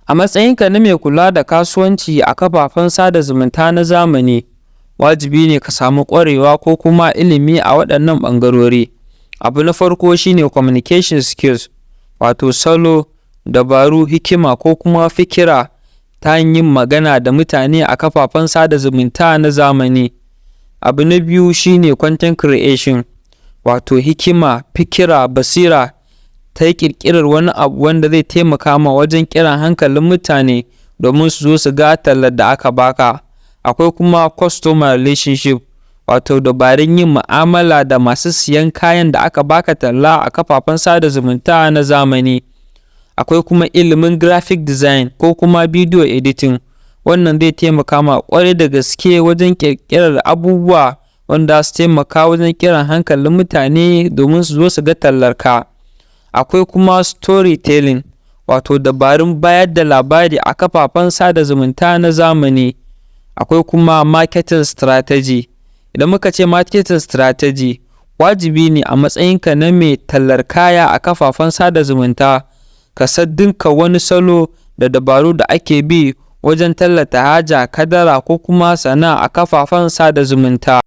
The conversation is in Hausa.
A matsayinka na mai kula da kasuwanci a kafafen sada zumunta na zamani, wajibi ne ka samu ƙwarewa ko kuma ilimi a waɗannan ɓangarori: Abu na farko shi ne 'communication skills', wato salo, dabaru, hikima ko kuma fikira ta yin magana da mutane a kafafen sada zumunta na zamani. Abu na biyu shi ne 'content creation', wato hikima, fikira, basira ta ƙirƙirar wani abu wanda zai taimaka ma wajen kiran hankalin mutane domin su zo su ga tallar da aka baka. Akwai kuma 'customer relationship', wato dabarun yin mu'amala da masu siyan kayan da aka baka talla a kafafen sada zumunta na zamani. Akwai kuma ilimin 'graphic design' ko kuma 'video editing', wannan zai taimaka ma ƙwarai da gaske wajen ƙirƙirar abubuwa wanda za su taimaka wajen kiran hankalin mutane domin su zo su ga tallarka. Akwai kuma 'storytelling', wato dabarun bayar da labari a kafafen sada zumunta na zamani. Akwai kuma 'marketing strategy'. Idan muka ce 'marketing strategy', wajibi ne a matsayinka na mai tallar kaya a kafafen sada zumunta ka san dukkan wani salo da dabaru da ake bi wajen tallata haja, kadara ko kuma sana'a a kafafen sada zumunta.